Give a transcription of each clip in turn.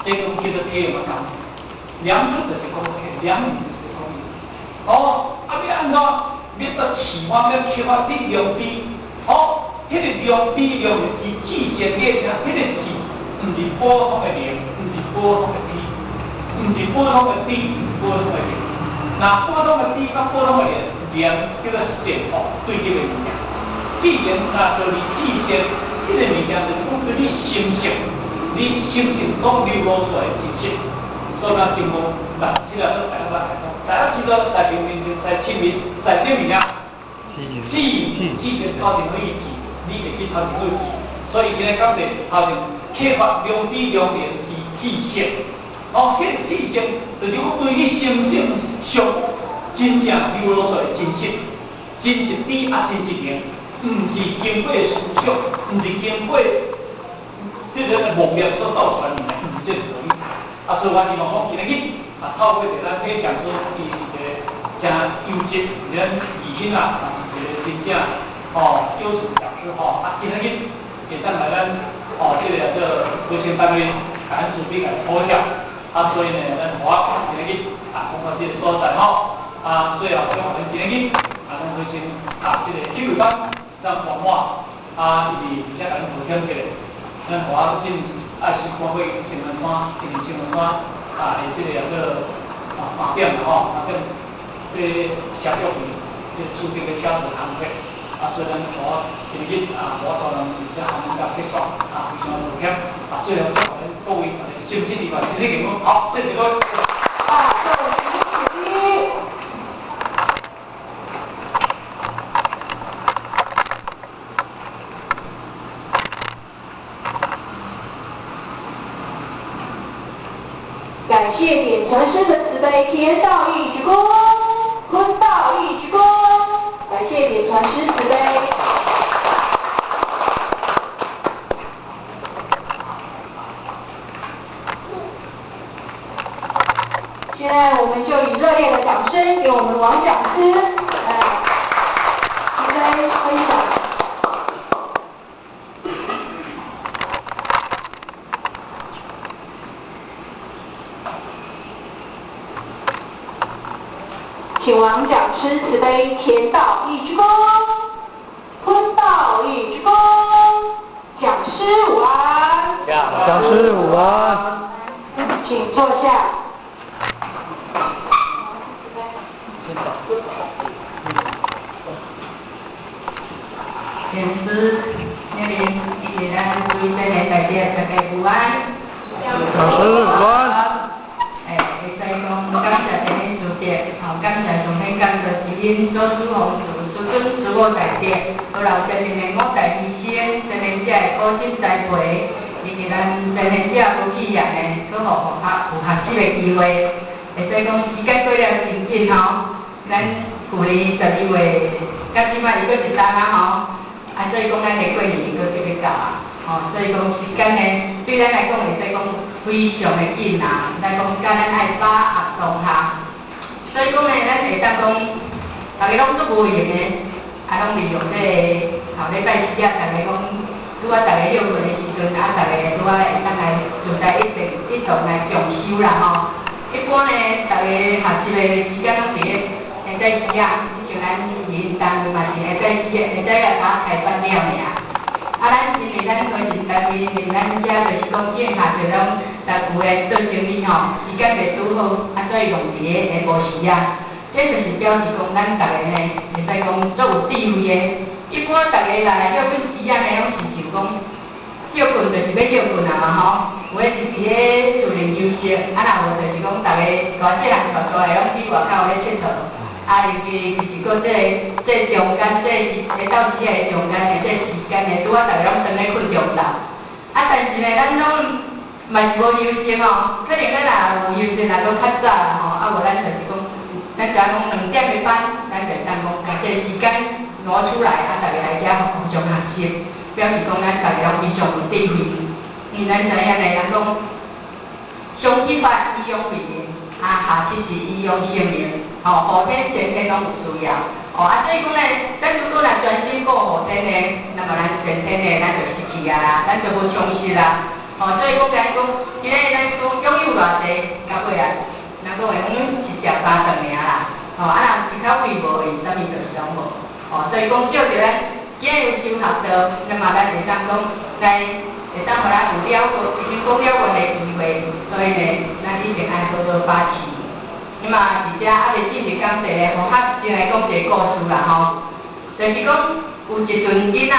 這種叫做體用啊，良知就是講體，良知就是講理。哦，啊，欲按怎？欲做啟發，欲啟發你良知。哦，彼個良知良是智見的啥？彼個智，毋是普通的靈，毋是普通的知，毋是普通的知，毋是普通的靈。若普通的知佮普通的靈，靈叫做善惡對立的物件。既然若就是智見，彼個物件就是講對你心性，你心性所流露出來的知識。所以咱節目來，這個大家來講，大家知道在平面在前面，在這物件，智智見頭前可以智，你會記頭前可以智。所以今日講的頭前啟發良知良能是智性。哦，彼個智性就是講對你心性上真正流露出來的真實，真實知啊，真實靈，毋是經過思想，毋是經過這個妄念所造成的，毋是這個道理。啊，所以我希望講今日啊，透過這咱體講師，伊是一個誠優質，咱義興啊，嘛是一個真正吼優質講師吼。啊，今日會當來咱吼這個叫衛生單位，共咱慈悲共討教。啊，所以呢，咱我今日啊，講到這個所在吼，啊，最後祝咱今日啊，咱衛生啊，這個幼兒班咱圓滿，啊，伊是而且共咱分享起來，咱我進愛心看會青門山，因為青門山啊，伊這個叫做啊3點吼，3點這小玉米，這厝邊的小做工課，啊，所以咱我今日啊，我當然是這項目甲結束，啊，非常抱歉，啊，最後祝咱各位身體愉快，身體健康，好，謝謝各位。啊，各位起立。感謝點傳師的慈悲，天道一鞠躬，坤道一鞠躬。感謝點傳師慈悲。現在我們就以熱烈的掌聲，給我們王講師，慈悲分享。請王講師慈悲，天道一鞠躬，坤道一鞠躬。講師午安。講師午安。請坐下。天師、聶林以及咱規個的大家，大家午安。講師午安。會使講感謝天師德，吼，感謝上天，感謝慈恩祖師弘持、師尊師母大德，閣留前面的五大醫生、前面遮的古今栽培，以及咱前面遮無企業呢，閣予學有學習的機會。會使講時間過了真緊吼，咱舊年12月，到這擺又閣一冬啊吼，啊所以講咱的過年閣就欲到啊，吼，所以講時間呢，對咱來講會使講非常的緊啊，咱講佮咱愛把握當下。所以講呢，咱會當講，逐家攏足無閒的，啊，攏利用這個後禮拜四啊，逐家講拄仔逐家歇睏的時陣，啊，逐家拄仔會當來聚在一齊一同來共修啦吼。一般呢，逐家學習的時間攏佇咧下早時啊，像咱義興單位嘛是下早時，下早仔頭開班了爾。啊，咱因為咱科技單位，因為咱遮就是講見下就攏逐有來做生意吼，時間袂拄好，啊，所以用佇咧下晡時啊。這就是表示講咱逐家呢，會使講足有智慧的。一般逐家來歇睏時啊呢，攏是想講歇睏就是欲歇睏啊嘛吼。有的是佇咧厝裡休息，啊若無就是講逐家大細漢大大的攏去外口咧𨑨迌。啊，尤其就是閣這個這中間這下晝時的中間的這時間呢，拄仔逐家攏轉咧睏中晝。啊，但是呢，咱攏嘛是無休息吼，可能咱若有休息，若閣較早啦吼，啊無咱就是講，咱只講2點的班，咱就會當講共這個時間挪出來，啊，逐家來遮互相學習，表示講咱逐家攏非常有智慧。因為咱知影呢，人講上起發以養慧人，啊下知是以養性命，吼，後天前天攏有需要，吼，啊所以講呢，咱如果若專心顧後天呢，那麼咱前天呢，咱就失去啊，咱就無充實啊。吼，所以講講講，今仔日咱講擁有偌濟，到尾啊，人講的阮是食三頓爾啦，吼，啊若一口氣無用，啥物就是攏無，吼，所以講借著咱今仔有修學道，那麼咱會當講來會當予咱有了過，已經講了願的機會，所以呢，咱一定愛好好把持。那麼佇遮猶未進入講題咧，我較先來講一個故事啦吼，就是講有一陣囡仔，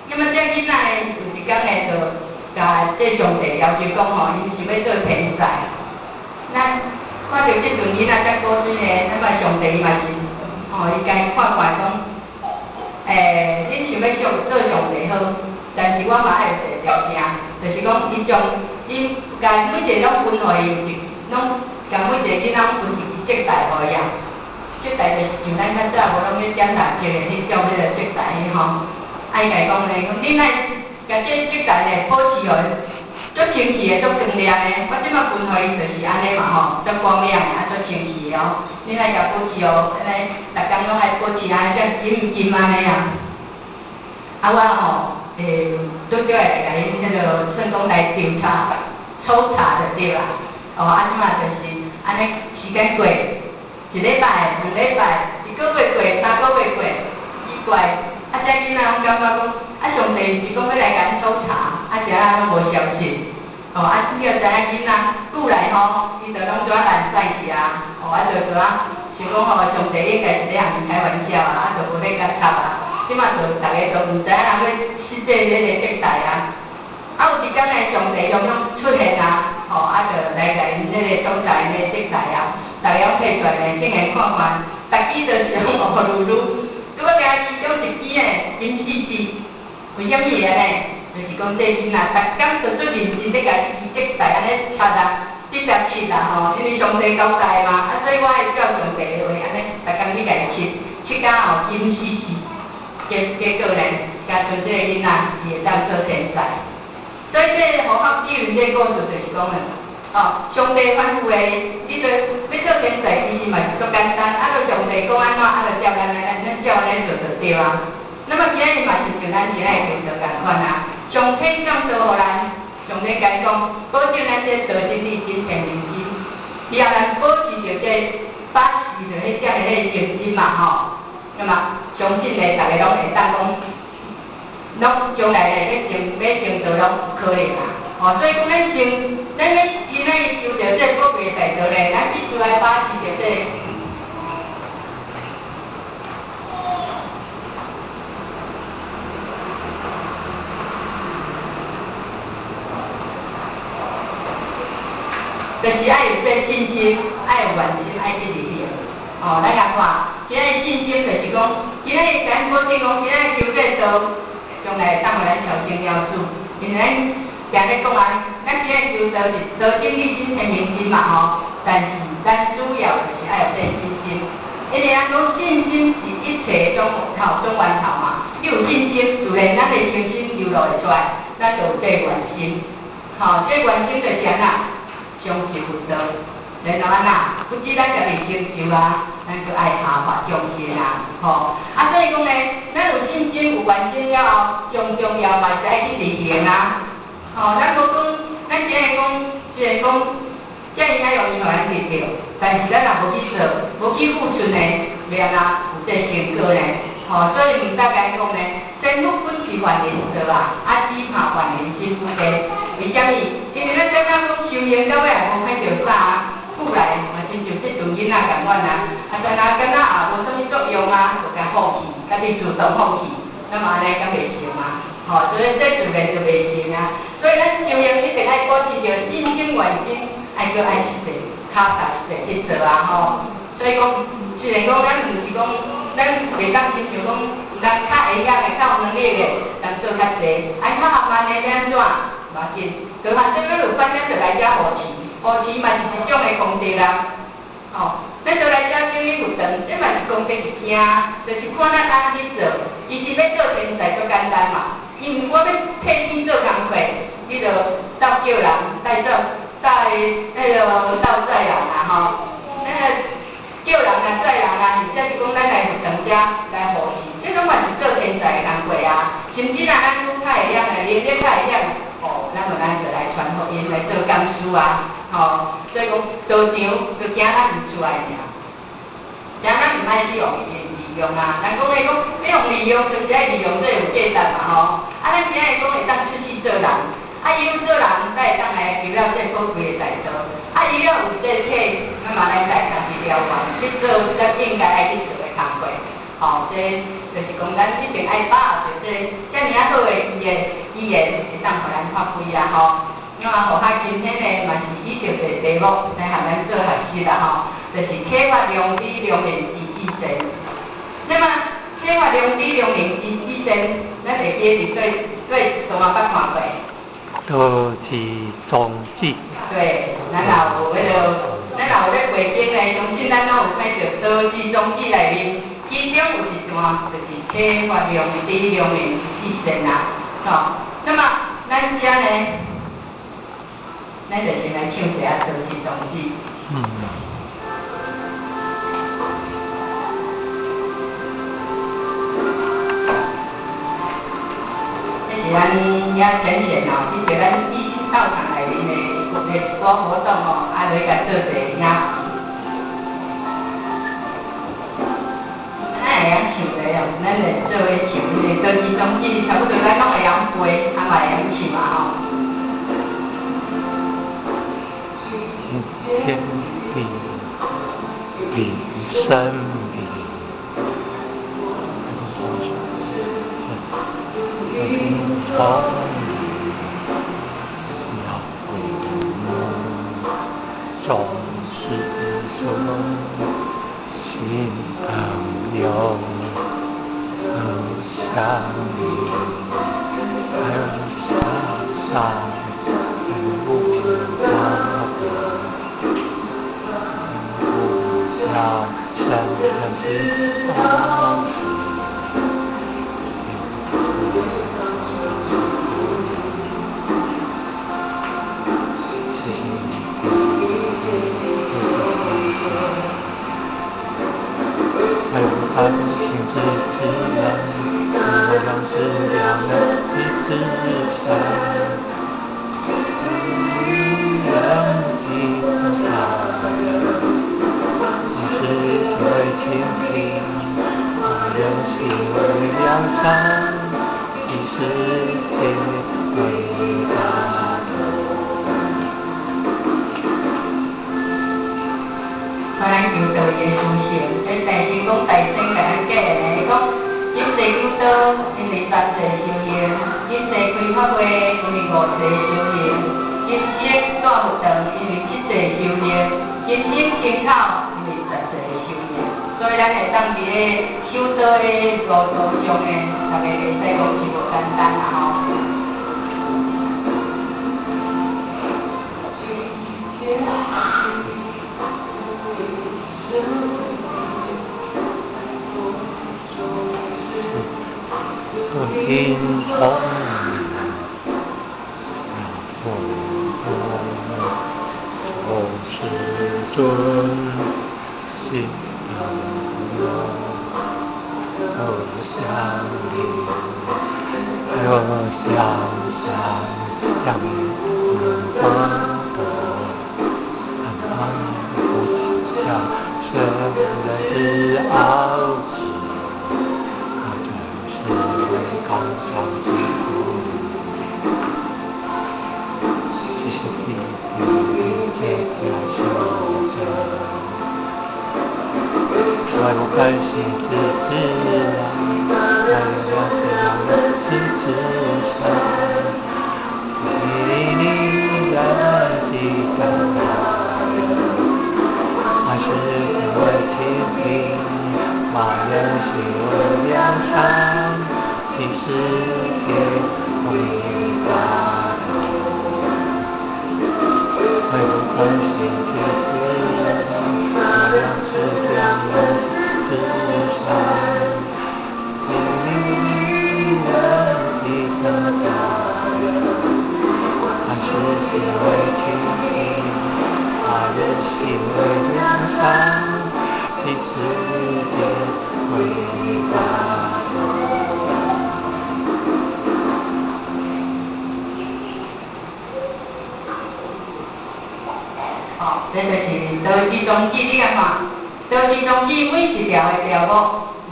那麼這囡仔呢，有一工呢就共這上帝要求講吼，𪜶想欲做天使。咱看著這陣囡仔遮古錐呢，那麼上帝伊嘛是，吼，伊共伊看看講，欸，恁想欲做上帝好，但是我嘛愛有一個條件，就是講伊將𪜶共每一個攏分予伊有一，攏共每一個囡仔攏分一支燭台予伊啊。燭台就是像咱較早無攏咧點蠟燭的彼種彼個燭台吼。啊，伊共伊講咧，講恁愛共這燭台呢保持予足清氣的、足光亮的。我這擺分予伊就是按呢嘛吼，足光亮的啊，足清氣的哦。恁愛共保持哦，按呢，逐工攏愛保持按呢，遮金金按呢啊。啊，我吼，欸，拄少會來共𪜶彼個算講來調查、抽查就對啦。哦，啊，這擺就是按呢，時間過，一禮拜、兩禮拜，一個月過，三個月過，奇怪，啊，這囡仔攏感覺講，啊，上帝毋是講欲來共𪜶抽查，啊，是按怎攏無消息？哦，啊，只要知影囡仔久來吼，伊就攏怎懶散去啊，哦，啊，就怎想講吼，上帝應該是咧共𪜶開玩笑啊，啊，就無咧共插啊。這擺就逐个就毋知影人欲失這彼个燭台啊。啊，有一工呢，上帝雄雄出現啊，吼，啊，就來共𪜶彼個所在彼個燭台啊，逐个攏提出來呢，竟然看看，逐支都是攏烏嚕嚕，拄仔共其中一支呢，金絲絲，為啥物會按呢？就是講這囡仔，逐工就足認真咧共伊支燭台按呢插啊，直接切啦吼，因為上帝交代嘛，啊，所以我會照上帝的話按呢，逐工去共伊切，切甲吼金絲絲，結果呢，共剩這個囡仔伊會當做天使。所以這和合紀元這故事就是講的，哦，上帝吩咐的，你做欲做天使其實嘛是足簡單，啊，著上帝講按怎，啊，著照咱來，咱照按呢做就對啊。那麼今仔日嘛是像咱今仔日求道仝款啊，上天降道予咱，上帝共講，保證咱這道真理真天良心，以後咱保持著這把持著彼種的彼個精神嘛吼，那麼相信呢，逐个攏會當講，攏將來呢，欲成欲成道攏有可能啦。哦，所以講咱先，咱欲今仔日修著這寶貴的大道呢，咱必須愛把持著這個。就是愛有這信心，愛有願心，愛去入去。哦，咱來看，今仔日信心就是講，今仔日咱保證講，今仔日修這道，將來會當予咱超生了主。因為咱定咧講啊，咱今仔日修道是道真理真天明真嘛吼，但是咱主要就是愛有這信心。因為咱講信心是一切總頭總源頭嘛，你有信心，自然咱的信心流露會出來，咱就有這願心。吼，這願心就是按怎？相信佛道，然後按怎？不止咱家己成就啊，咱閣愛下化眾生啊，吼！啊，所以講呢，咱有信心、有願心了後，上重要嘛是愛去實行啊。吼，咱無講，咱只會講，雖然講遮爾仔容易予咱得著，但是咱若無去做，無去付出呢，欲按怎有這成果呢？吼，所以毋得共講呢，天父本是凡人做啊，啊只怕凡人心不堅。為啥物？因為咱感覺講修行到尾也無看著啥啊，久來嘛親像這陣囡仔仝款啊，啊，但若敢若也無啥物作用啊，就共放棄，家己自動放棄，那麼按呢敢袂成啊？吼，所以這自然就袂成啊。所以咱修行一定愛保持著信心願心，愛閣愛實際，跤踏實際去做啊吼。所以講，雖然講咱毋是講，咱袂當親像講人較會曉的、較有能力的，人做較濟，啊較緩慢的欲按怎？無要緊，就反正咱有反正就來遮護持，護持嘛是一種的功德啦。吼，咱就來遮經歷佛堂，這嘛是功德一件，就是看咱按怎去做。其實欲做天使足簡單嘛，因為我欲替天做工課，你就鬥叫人，帶做帶彼个鬥載人啊吼，那个叫人啊載人啊，或者是講咱來佛堂遮來護持，這攏嘛是做天使的工課啊。甚至若咱愈較會曉，能力較會曉，哦，咱咱就來就來傳福音，來做講師啊，吼，所以講道場就驚咱毋出來爾，驚咱毋愛去予𪜶利用啊。咱講咧講，欲予利用，就是愛利用這有價值嘛吼。啊，咱今日講會當出去做人，啊，伊有做人，才會當來入了這寶貴的大道。啊，伊了有這體，咱嘛來帶家己療癒，去做咱應該愛去做的工課。吼，這就是講咱一定愛把握著這遮爾仔好的語言，語言會當予咱發揮啊吼。那麼，予較今天呢，嘛是以著一个題目來予咱做學習啦吼，就是啟發良知良能之至善。那麼，啟發良知良能之至善，咱會記佇佗佗圖捌看過？道之宗旨。對，咱若有彼个，咱若有咧背經咧，相信咱攏有看著道之宗旨內面，其中有一段就是啟發良知良能之至善啊，吼。那麼，咱遮呢，咱就先來唱一下道之宗旨。這是咱遐淺顯哦，這是咱一心道場內面的有個一寡活動哦，啊，來共做一個影。咱會曉唱的哦，咱來做伙唱，因為道之宗旨差不多咱攏會曉背，啊嘛會曉唱啊吼。天地比生命，風要回眸，總是說心朋友相依，而相上無大無相生之相思。還有安心之自然，無量之良能之至善，良知他人，是心為清平，人心為良善，一世皆為大同。咱求道伊的殊勝，這大聖講大聖共咱教的呢，伊講今世求道，因為三世修行；今世開法會，因為五世修行；今生住佛堂，因為七世修行；今生親口，因為十世修行。所以咱會當佇咧修道的路途上呢，大家會使講是無簡單啦吼。天空佛世尊，心有相應，有相相相應法得，相生人之奧旨，是為高尚之故。是地皆修者，外無關心之自然，外有自然之至善，你人之感還是為清平，馬人心為良善，其世界為大同。外無關心之自然，外有自然之善，你人之感還是心為清平，馬人心為良善，其世界為大同。這就是道之宗旨，你來看，道之宗旨每一條的條目，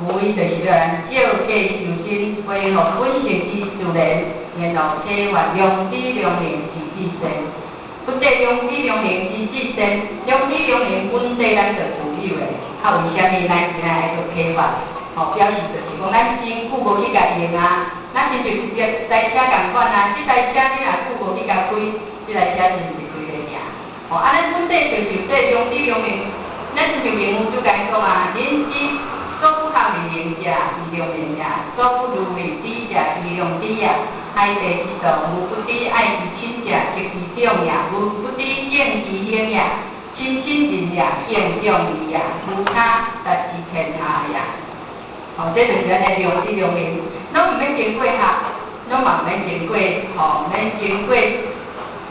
無非就是咱照價修身，恢復本性之自然，然後啟發良知良能之至善。本底良知良能之至善，良知良能本底咱就具有的，啊，為啥物咱今仔愛閣啟發？吼，表示就是講咱真久無去共用啊，咱親像一台車仝款啊，這台車你若久無去共開，這台車真是開袂行。吼，啊，咱本底就是有這良知良能，咱親像明文就共伊講啊，人之所不好為能者，為良能也；所不如為知者，為良知也。海地之道，無不知愛其親者，及其長也；無不知敬其兄也，親親仁也，敬長義也，無他，達之天下也。吼，這就是咱的良知良能，攏毋免經過學，攏嘛毋免經過，吼，毋免經過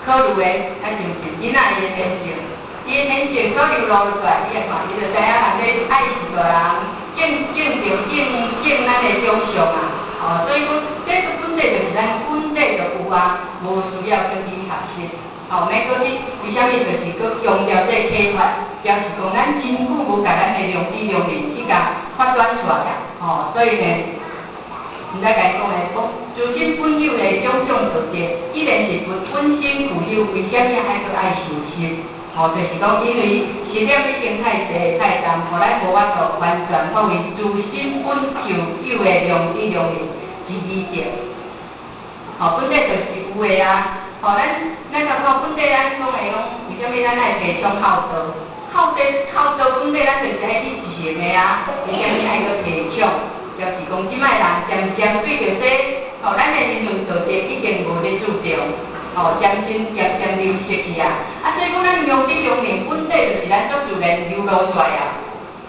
考慮的，啊，就是囡仔伊的天性，伊的天性所流露出來，你來看，伊就知影人咧愛是大人，敬敬著敬敬咱的長相啊，吼，所以講，這本底就是咱本底就有啊，無需要閣去學習，吼，免閣去，為啥物就是閣強調這個啟發，表示講咱真久無共咱的良知良能去共發展出來啊，吼，所以呢，毋知共伊講的，講自身本有的種種道德，既然是本本身具有，為啥物愛閣愛修習？吼，就是講因為習念已經太濟太重，予咱無法度完全發揮自身本就有的良知良能之美德。吼，本底就是有的啊。吼，咱感覺本底咱講的講，為啥物咱愛提倡孝道？孝道孝道本底咱就是愛去執行的啊，為啥物愛閣提倡？表示講這擺人漸漸對著這，吼，咱的人倫道德已經無咧注重，吼，漸漸漸漸流失去啊。啊，所以講咱良知良能本底就是咱足自然流露出來啊。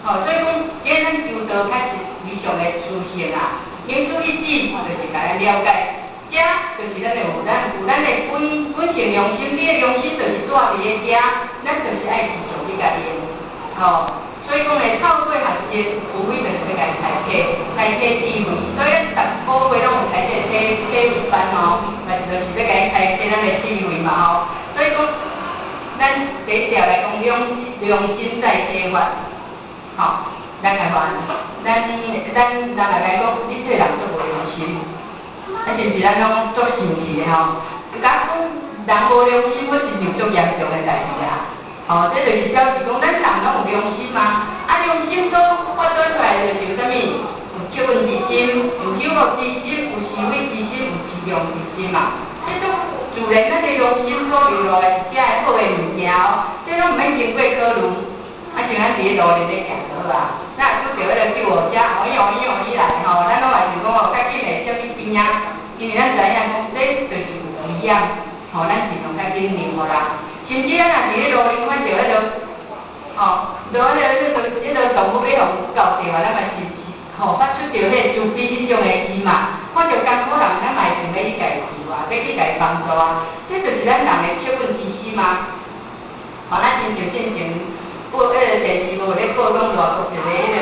吼，所以講，這咱求道較是非常的殊勝啊。明主一指就是共咱了解。這就是咱的有咱有咱的本本性良心，你的良心就是住佇咧遮，咱就是愛持續去共用，吼。所以講咧，透過學習，無非就是欲共開啟，開啟智慧。所以咱逐個月攏有開這個體體會班吼，嘛是就是欲共開啟咱的智慧嘛吼。所以講，咱第一條來講，良良心在啟發，吼，咱來看，咱咱人來講，你這個人足無良心。啊，是毋是咱攏足生氣的吼？假講人無良心，我真正足嚴重的代誌啊！吼，這就是表示講，咱人攏有良心啊。啊，良心所發展出來就是有啥物？有惻隱之心，有羞惡之心，有是非之心，有自量之心嘛。這種自然，咱的良心所留落來是遮的好的物件哦。這攏毋免經過考慮。啊，像咱佇咧路裡咧行就好啊。咱若拄著彼個救護車，哦咦哦咦哦咦來吼，咱攏嘛想講哦，較緊會啥物邊啊？因為咱知影講，這就是有危險，吼，咱盡量較緊讓予人。甚至咱若佇咧路頂看著彼個，吼，路彼個彼個彼個動物欲予咬著啊，咱嘛是吼發出著彼個慈悲彼種的意嘛。看著艱苦人，咱嘛會想欲去共伊救啊，欲去共伊幫助啊。這就是咱人的惻隱之心啊。吼，咱親像進前報彼個電視無咧報講外國一個彼個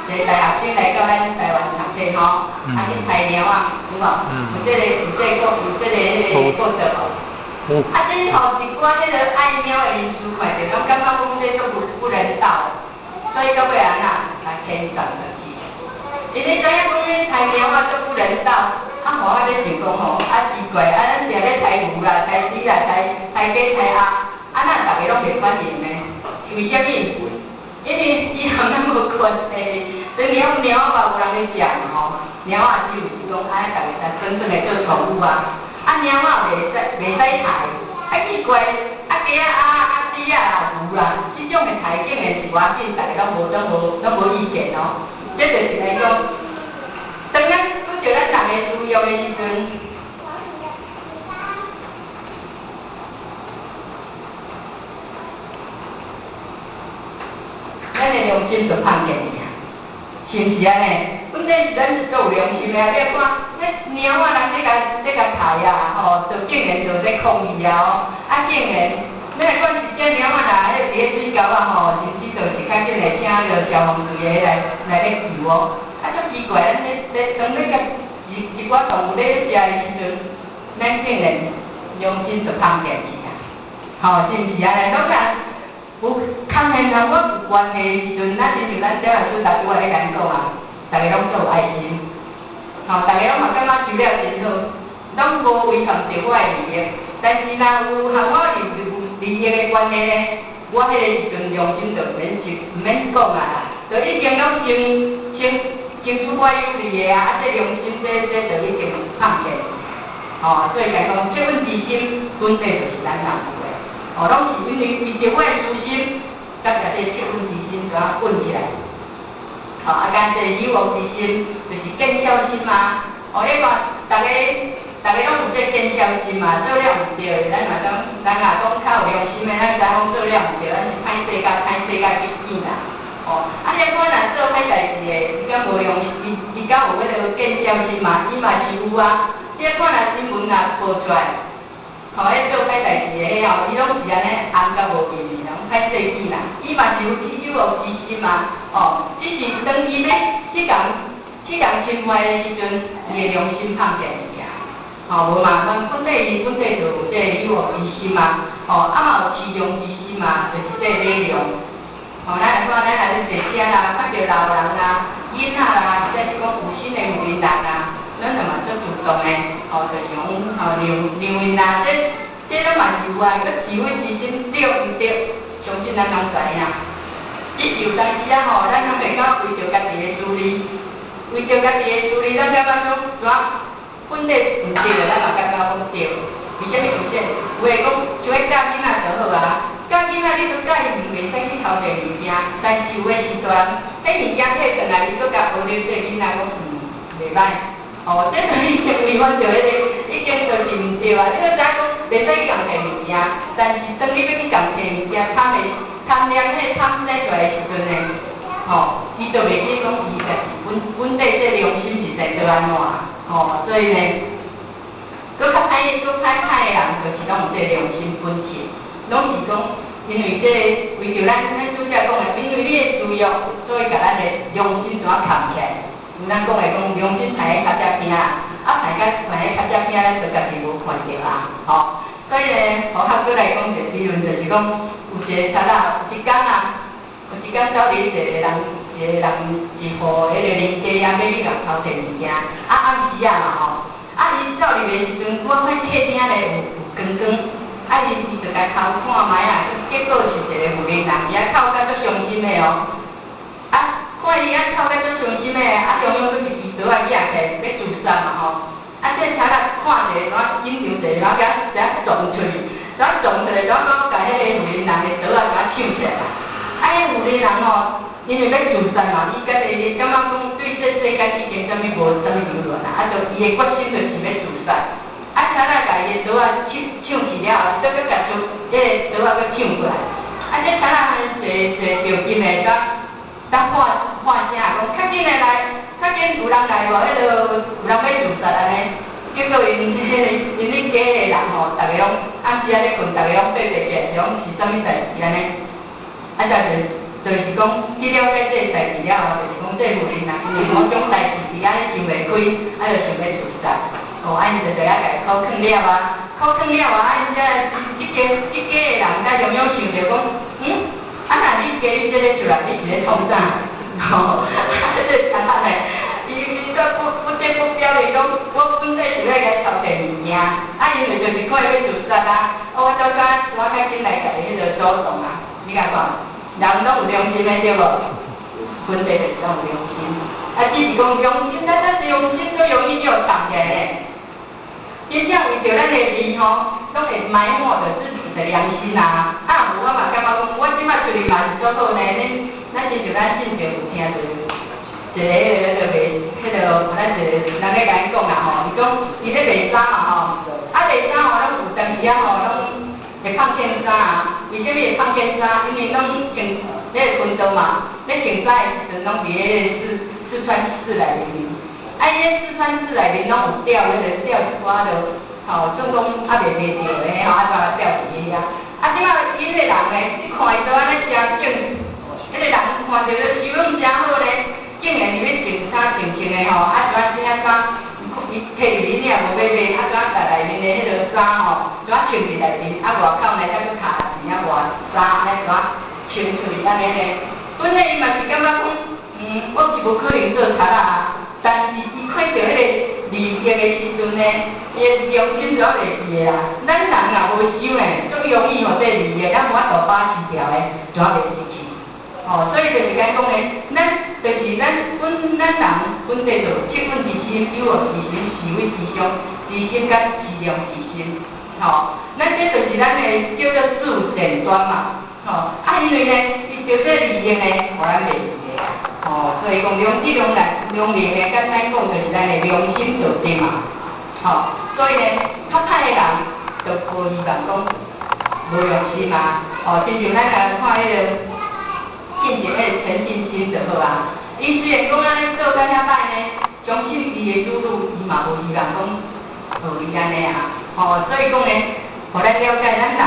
一個大學生來到咱台灣讀冊吼，啊去刣貓仔，有無？有這個有這個有這個彼個報道無？啊，這予一寡彼個愛貓的人士看著，攏感覺講這足不人道，所以到尾按怎來遣送轉去。因為知影講咧刣貓仔足不人道，啊，予我咧想講吼，啊奇怪，啊咱定咧刣牛啦、刣豬啦、刣刣雞、刣鴨，啊哪逐个攏袂反應呢？為啥物？因為伊和咱無關係，所以貓貓仔嘛無人咧食嘛吼，貓仔只有是講按呢，逐个當轉轉來做寵物啊。啊，貓仔袂使刣，啊奇怪，啊雞仔、鴨仔、豬仔啦、牛啦，這種的刣竟然是無要緊，逐个攏無攏無攏無意見哦。這就是來講，當咱拄著咱人的需要的時陣，咱的良心就放電去啊，是毋是按呢？本身咱是足有良心的啊！你看，彼貓仔人咧共咧共刣啊，吼，就竟然就咧抗議啊！哦，啊竟然，咱若管一隻貓仔若彼個佇咧水溝仔吼，甚至就是較緊會請著消防隊的來來咧救哦。啊，足奇怪，咱咧咧當咧共一一寡動物咧食的時陣，咱竟然良心就放電去啊！吼，是毋是按呢？拢若有空闲和我有關係的時陣，咱親像咱這老師頭拄仔咧共𪜶講啊，逐个攏足有愛心，吼，逐个攏嘛感覺收了真好，攏無違反著我的利益。但是若有和我有利益的關係呢，我彼个時陣良心就毋免說，毋免講啊啦，就已經攏先先爭取我有利的啊，啊，這良心這就已經放棄。吼，所以來講，惻隱之心本底就是咱人有的，吼，攏是因為為著我的私心，才共這惻隱之心怎啊穩起來。吼，啊，敢這揖惡之心，就是見笑心啊。哦，你看，逐个逐个攏有這見笑心嘛，做了毋對的，咱嘛講，咱若講較有良心的，咱知影講做了毋對，咱是歹勢甲歹勢甲去見啦。吼，啊，你看若做歹代誌的，伊敢無良心，伊敢有彼个見笑心嘛？伊嘛是有啊。你看若新聞若報出來，吼，彼做歹代誌的彼吼，伊攏是按呢紅甲無面的，攏歹勢見啦。伊嘛是有揖惡之心嘛，哦，只是當伊欲去共侵害的時陣，伊的良心放下去啊。吼，無嘛，咱本底伊本底就有這个揖惡之心嘛，吼，啊嘛有謙讓之心嘛，就是這個禮讓。吼，咱來看，咱若咧坐車啦，看著老人啦、囡仔啦，或者是講有身的婦人啦，咱就嘛足主動的，吼，就是講吼讓讓𪜶啦，這攏嘛是有啊，閣慈悲之心對毋對？相信咱攏知影。只是有當時啊吼，咱攏袂感覺為著家己的私利，為著家己的私利，咱感覺講怎本底毋對的，咱嘛感覺講對。為啥物有這？有的講像彼教囡仔就好啊，教囡仔你都教伊毋袂使去偷摕物件，但是有的是大人，彼物件摕轉來，伊閣共學恁這囡仔講袂歹。哦，這就已經違反著彼个，已經就是毋對啊！你都知影講袂使去共摕物件，但是當你欲去共摕物件，貪的貪念彼貪生出來的時陣呢，吼，伊就袂記講伊家己本本底這良心是在做按怎，吼，所以呢，閣較歹、閣較歹的人，就是攏有這良心本性，攏是講因為這個為著咱拄才講的，因為你的私欲，所以共咱的良心怎啊崁起來？咱講的講良心刣咧較遮囝，啊刣甲刣咧較遮囝，咱就家己無看著啊，吼。所以呢，予較閣來講一個理論，就是講有一個賊仔，有一工啊，有一工走佇一個人，一個人一戶彼個鄰家啊，欲去共偷摕物件，啊暗時啊嘛吼，啊伊走入的時陣，拄仔看客廳咧有有光光，啊伊伊就共偷看覓啊，結果是一個婦人佇遐哭甲足傷心的哦，啊看伊按哭甲足傷心的，啊中央閣一支刀仔舉起來欲自殺嘛吼，啊這賊仔看者怎緊張者，怎共怎撞出去，怎撞出來，怎閣共彼个婦人的刀仔共搶起來啦，啊彼婦人吼，因為欲自殺嘛，伊家己感覺講對這世間已經啥物無啥物留戀啊，啊就伊的決心就是欲自殺。啊，賊仔共伊的刀仔搶搶去了後，閣閣共將這个刀仔閣搶過來。啊，這賊仔坐坐著金的，才才喊喊聲講，較緊的來，較緊有人來無？彼个有人欲自殺按呢。結果𪜶彼个𪜶咧家的人吼，逐个攏暗時仔咧睏，逐个攏爬爬起來，是講是啥物代誌按呢？啊，就是講去了解這个代誌了後，就是講這婦人啊，因為某種代誌佇遐咧想袂開，啊，就想欲自殺。哦，啊，𪜶就佇遐共伊苦勸了啊，苦勸了啊，啊，𪜶才這家這家的人才樣樣想著講，啊，若你家你這个出來，你是咧創啥？吼，啊，這個賊仔咧，伊伊煞不不遮不表的講，我本底是欲共伊偷摕物件，啊，因為就是看伊欲自殺啊，啊，我走較我較緊來共伊彼个阻擋啊，你共看，人攏有良心的對無？本底就是攏有良心，啊，只是講良心，咱良心最容易就動起來咧。真正為著咱的利吼，攏會埋沒著自己的良心啊！啊，有我嘛感覺講，我這擺出去嘛是做好呢。恁咱親像咱進前有聽著一個彼個賣，彼個咱一個人咧共𪜶講啦吼，伊講伊咧賣衫嘛吼，啊賣衫吼，攏有當時啊吼，攏會放線衫啊。為啥物會放線衫？因為攏穿咧個頻道嘛，咧穿衫的時陣攏佇彼个四川市內面。啊，伊咧四川市內面攏有吊彼個吊一寡著，吼，算講猶未賣著的吼，啊，煞吊佇遐。啊，這擺𪜶个人呢，你看伊都按呢誠正，彼个人看著咧修養誠好咧，竟然入去穿衫穿穿的吼，啊，怎怎怎，伊提入去領無欲賣，啊怎啊共內面的彼个衫吼，怎啊穿佇內面，啊外口呢才閣尻錢啊換衫，按呢怎啊穿出去按呢呢？本來伊嘛是感覺講，我是無可能做賊仔啊，但是伊看著彼个利益的時陣呢，伊的良心就袂記的啦。咱人若無想呢，足容易予這利益，咱無法度把持牢的，就會失去。吼，所以就是講呢，咱就是咱本咱人本底就惻隱之心、憂惡之心、是非之相、之心佮思量之心。吼，咱這就是咱的叫做自善端嘛。吼，啊，因為呢，伊著這利益呢，予咱袂記的。吼，所以講良知良能良能呢，簡單講就是咱的良心道德嘛。吼，所以呢，較歹的人就無希望講無良心啊。吼，親像咱來看彼个。進前彼个陳進興就好啊，伊雖然講按呢做甲遐歹呢，相信伊的子女，伊嘛無希望講予伊按呢啊，吼，所以講呢，予咱了解咱人，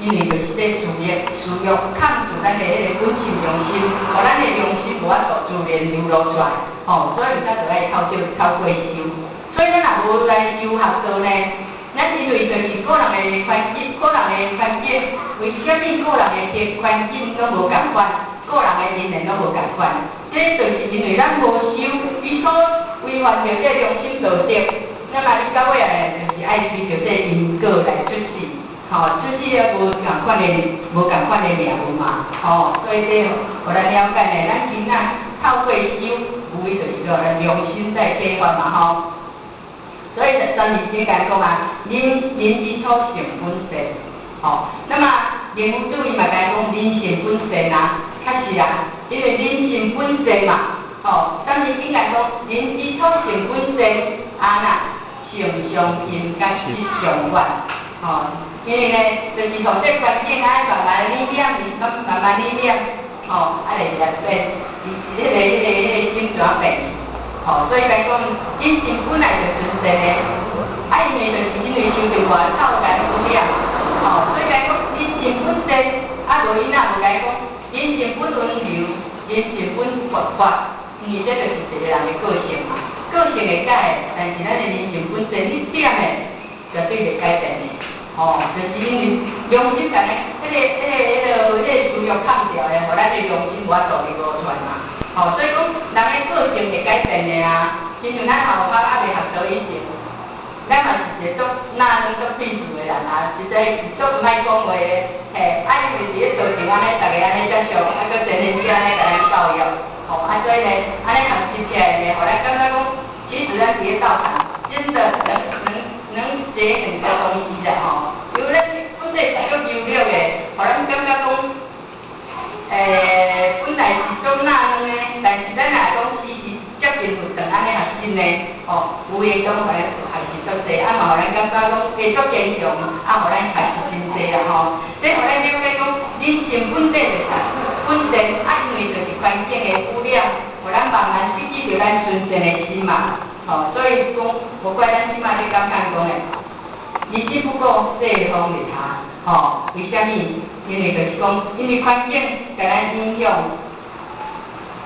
因為就是這私欲，私欲控制咱的彼个本性良心，予咱的良心無法度自然流露出來，吼，所以才著愛透過修，所以咱若無來修學道呢，咱因為就是個人的環境，個人的環境，為啥物個人的環境攏無仝款？個人的因緣攏無仝款，這就是因為咱無修，伊所違反著這良心道德，那麼你到尾啊，就是愛隨著這因果來出世，吼，出世了無仝款的無仝款的命運嘛，吼，所以這予咱了解呢，咱囡仔透過修，無非就是說咱良心在啟發嘛，吼。所以三字經共講啊，人人之初性本善，吼，那麼靈恩主伊嘛共講人性本善啊。確實啊，因為人性本善嘛，吼，三字經共講人之初性本善，啊那性相近佮習相遠，吼，因為呢，就是從這環境啊慢慢染染，慢慢染染，吼，啊會來變，彼个心就怎變，吼，所以來講，人性本來就純善的，啊，因為就是因為受著外口共污染，吼，所以來講人性本善，啊無伊若無共講。人性本溫柔，人性本活潑，因為這就是一個人的個性嘛。個性會改，但是咱的人性本善，你點的絕對會改變的。吼，就是因為良心共咱，彼个私欲控著的，予咱的良心無法度流露出來嘛。吼，所以講人的個性會改變的啊。親像咱後學猶未學道以前，咱嘛是一個足那種足鄙視的人啊，實在是足毋愛講話的，嘿，啊因為佇咧道場按呢，逐个按呢接受，啊閣前贤者按呢共咱教育，吼，啊所以呢，按呢學習起來呢，予咱感覺講，其實咱佇咧道場真的能學很多東西啦吼，因為咱本底是足優劣的，予咱感覺講，本來是足那樣的，但是咱若講時時接近佛堂按呢學習呢，吼，無形中予咱學習足濟，啊嘛予咱感覺講加足堅強，啊予咱學習真濟啦吼。這予咱了解講，人性本底就是本善，啊因為就是環境的污染，予咱慢慢失去著咱純善的心嘛，吼，所以講無怪咱這擺咧感嘆講的，日子不過世風日下，吼，為啥物？因為就是講，因為環境共咱影響，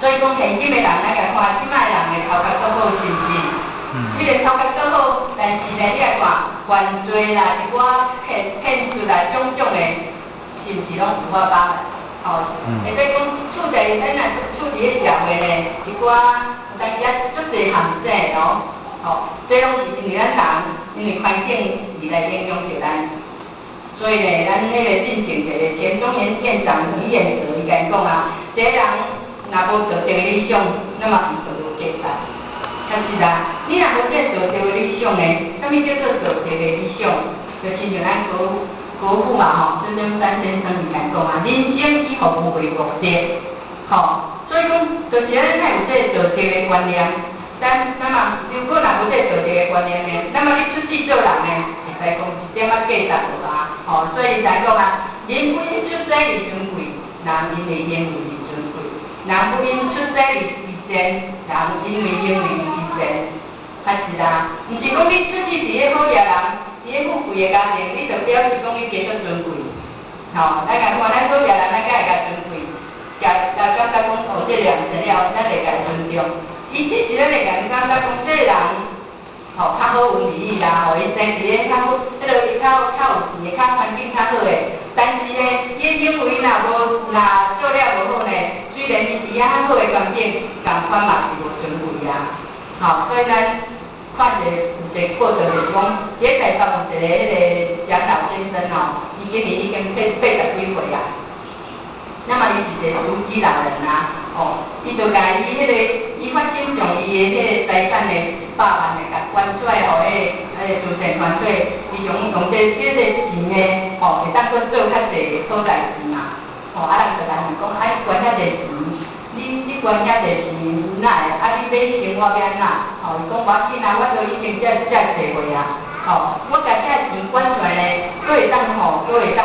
所以講現今的人，咱共看這擺的人的頭殼足好，是毋是？這个頭殼足好，但是呢，你來看犯罪啦、一寡騙術啦，種種的，是毋是攏五花八門？吼，會使講處在咱若處佇咧社會呢，一寡有當時啊足濟陷阱哦，吼，這攏是因為咱人因為環境而來影響著咱。所以呢，咱彼个進前一個前中研院長李遠哲伊共講啊，這個人若無道德的理想，那麼伊就無價值。確實啊，你若無這道德的理想呢，啥物叫做道德的理想？就親像咱國父嘛吼，孫中山先生伊共講啊，人生以服務為目的，吼，所以講，就是咱愛有這個道德的觀念。咱那麼如果若無這個道德的觀念呢，那麼你出世做人呢，會使講一點仔價值無啊，吼，所以才講啊，人不因出生而尊貴，人因為行為而尊貴；人不因出生而賤，人因為行為而賤。確實啊，毋是講你出世佇咧好額人，佇咧富貴的家庭，你就表示講你加足尊貴。吼，咱共看咱好額人，咱較會共尊貴，共共感覺講哦，這個人生了，咱會共尊重。伊只是咱會共感覺講，這個人，吼，吼，較好運利啦，吼，伊生佇咧較好，彼个較較有錢的，較環境較好的。但是呢，伊的行為若無若做了無好呢，雖然伊佇遐較好的環境，仝款嘛是無尊貴啊。吼，所以咱看一個有一個過程就是講，佇咧台北有一個彼个蔣老先生吼，伊今年已經八十幾歲啊。那麼伊是一個獨居老人啊，哦，伊就共伊彼個，伊發展將伊的彼個財產的100萬的，共捐出來，予彼個慈善團體，伊想講這個錢呢，吼，會當閣做較濟好代誌嘛，吼，啊人就來問講，啊你捐遐濟錢，你捐遐濟錢，哪會？啊你欲生活欲按怎？吼，伊講無要緊啊，我都已經遮遮濟歲啊，吼，我共這錢捐出來呢，閣會當吼，閣會當。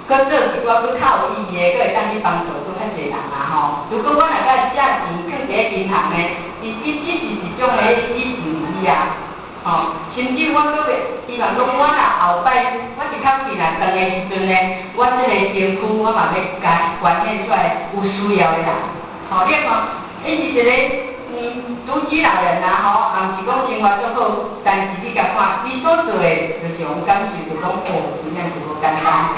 閣做一寡閣較有意義的，閣會當去幫助閣較濟人啊吼。如果我若共這錢囥佇咧銀行呢，伊伊只是一種的以錢去啊，吼。甚至我閣會，伊嘛講我若後擺，我一口氣若斷的時陣呢，我這個身軀我嘛欲共捐獻出來，有需要的人。吼，你看，伊是一個獨居老人啊吼，也毋是講生活足好，但是你共看，伊所做的，就是予阮感受著講，哦，真正是無簡單。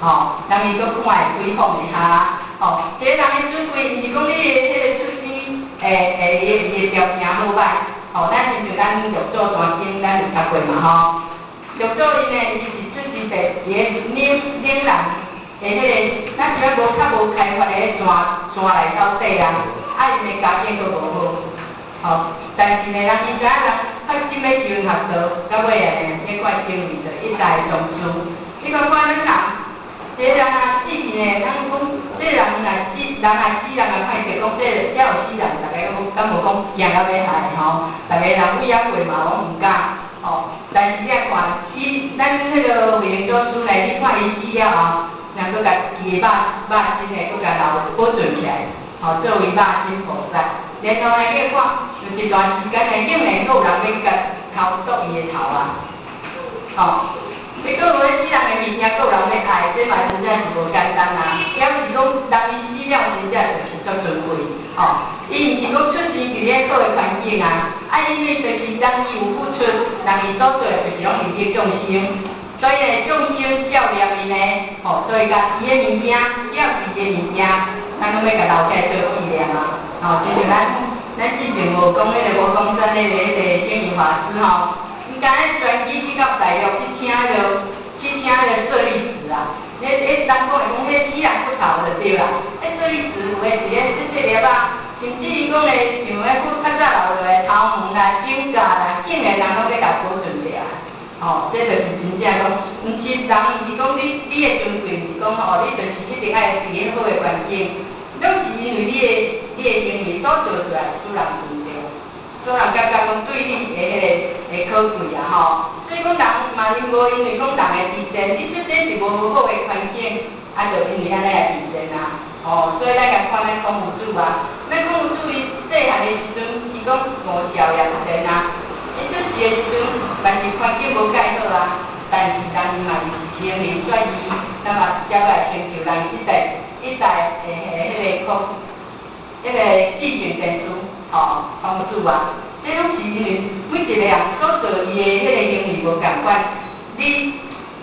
吼，人伊閣看會開放一下，吼，這個人的尊貴，毋是講你的彼個出身，伊的條件好歹，吼，咱親像咱六祖壇經，咱有讀過嘛吼。六祖伊呢，伊是出生佇佇个嶺南的彼個，咱是較無較無開發的山山內頭底啊，啊𪜶的家境閣無好，吼，但是呢，人伊知影人發心欲修學道，到尾啊呢，彼塊成為著一代宗師。你看看咱人。這個人啊死去呢，咱講這個人若死，人若死，人也看著講這個遮有死人，逐家攏敢無講驚到欲害吼？逐个人畏仔過嘛攏毋敢吼。但是你看，伊咱彼个慧能祖師呢，你看伊死了後，人閣共伊的肉身呢，閣共留保存起來，吼，作為肉身菩薩。然後呢，你看有一段時間呢，竟然閣有人欲共偷剁伊的頭啊，吼。你閣有咧死人的物件，閣有人欲愛，這嘛真正是無簡單啊！表示講人伊死了，真正就是足尊貴，吼。伊毋是講出生佇咧好的環境啊，啊，因為就是人伊有付出，人伊所做的就是攏利益眾生，所以呢，眾生照念伊呢，吼，所以共伊的物件，只要是伊的物件，咱攏欲共留起來做紀念啊，吼，就像咱之前有講彼個五光山彼個星雲法師吼。伊敢若專機去到大陸去請彼个舍利子啊，彼彼人講會講彼死人骨頭就對啦。彼舍利子有的是咧細細粒仔，甚至伊講咧像彼較早留落來頭毛啦、指甲啦，竟然人攏欲共保存著啊！吼，這就是真正講，毋是人毋是講你的尊貴，毋是講吼，你就是一定愛佇咧好的環境，攏是因為你的行為所做出來，使人尊重。所以人感覺講對你的彼個的可貴啊吼，所以講人嘛因無因為講人的自賤，你出生是無好的環境，啊，就因為按呢來自賤啊，吼，所以咱共看咱孔夫子啊，咱孔夫子伊細漢的時陣，伊講五少也不善啊，伊出世的時陣，但是環境無蓋好啊，但是人伊嘛是清明轉意，那麼才來成就人一代一代的彼個孔，彼個至聖先師，吼，孔子啊。這攏是因為每一個人所做伊的彼個行為無仝款，你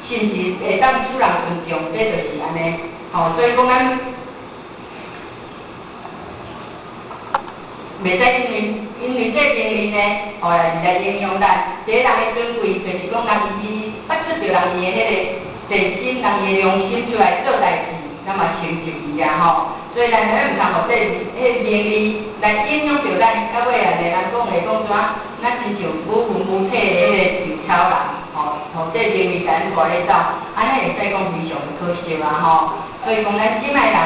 是毋是會當使人尊重？這就是按呢，吼，所以講咱袂使因為這行為呢，吼來影響咱。這個人的尊貴，就是講人伊發出著人伊的彼個善心，人伊的良心出來做代誌，咱嘛成就伊啊吼。所以咱咱毋通予這彼名利來影響著咱，到尾啊，人講會講怎？咱親像無魂無體的彼個稻草人，吼，予這名利共咱帶咧走，按呢會使講非常可惜啊吼。所以講咱這擺人，